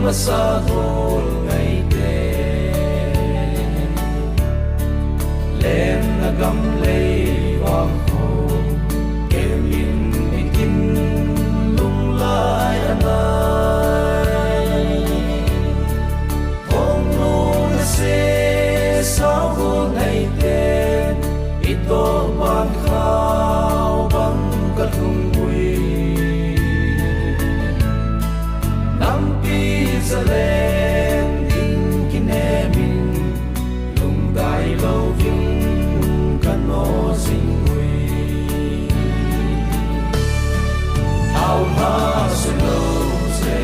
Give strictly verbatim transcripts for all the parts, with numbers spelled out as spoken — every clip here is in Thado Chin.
Masa gol ngaite, lenna gam lei vang ho, kemin mitin lunglai anai. Hong nung ase sao ngaite, ito ban khao bang kalung ui. Nampi zalen in kinemin, lungdai lo ving kano sing ui. Thao ha sulo se,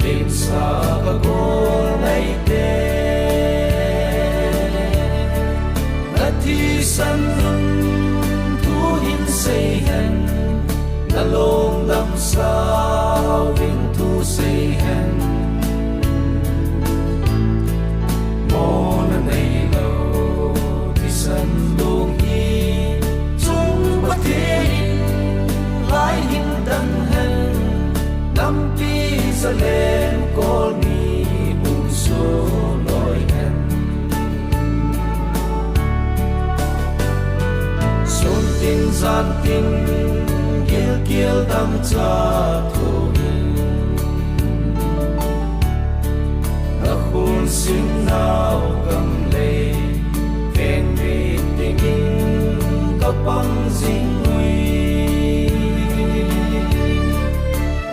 limsa ka gol ngaite. Na thisan nun thu hin sei hen, na lungdam sao vin thu sei hen. Mona nei lo thisan lung hi, chung Pathen in lai hin dan hen, nampi zalen kol ni hung so loi hen. Sun tin jan tin, gilkel dam cha thu in, na khun sing nau gam lei, ven ve dingin ka pang jing ui.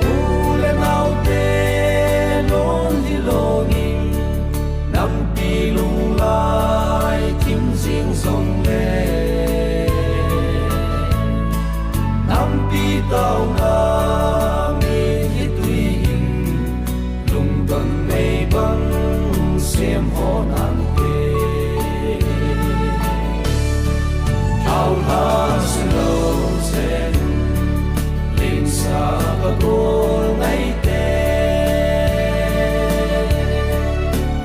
U le nau te lon hi longin, nampi lunglai thim jing jong le, nampi taona mi hi tui in, lungdon nei bang sem ho nante. Thao ha sulo sen, limsa ka gol ngaite.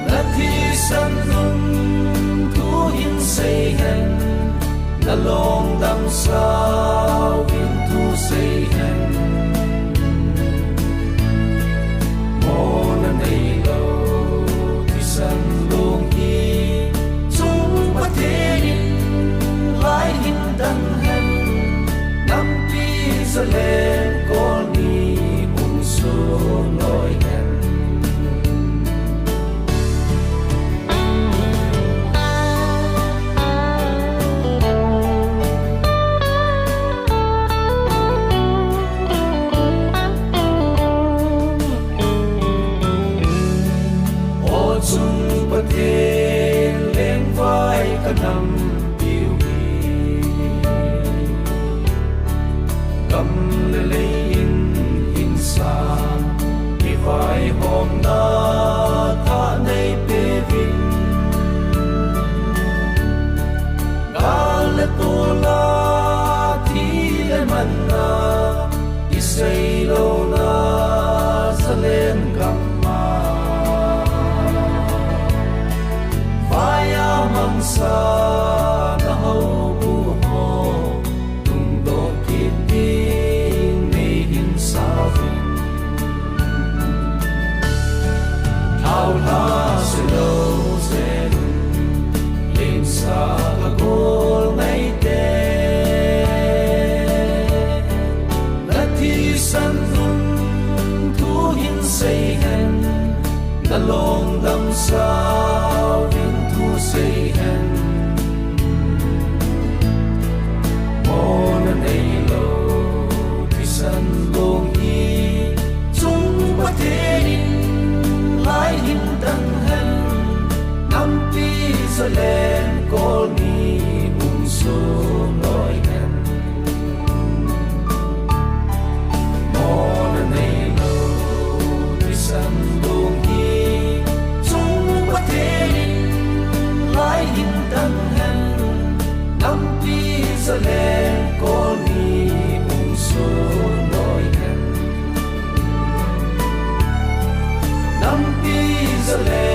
Na thisan nun thu hin sei hen, na lungdam sao vin thu sei hen. Mona nei lo thisan lung hi, chung Pathen in lai hin dan hen, nampi zalen kol ni hung so loi hen. O chung Pathen lengvai ka nampiu hi, gam le lei in hinsa, kivaihomna tha nei peuvin. Gal le tol a thi le manna, kisei louna zalen gam a, vai a mangsa na houbu ho, lungdon kit ding nei hin sa uvin. Thao ha sulo sen, limsa ka gol ngaite. Na thisan nun thu hin sei hen, na lungdam sao vin thu sei hen. Mona nei lo thisan lung hi, chung Pathen in lai hin dan hen, nampi zalen kol ni hung so loi hen. Mona nei lo thisan lung hi, chung Pathen in lai hin dan hen, nampi zalen kol ni hung so loi hen. Nampi zalen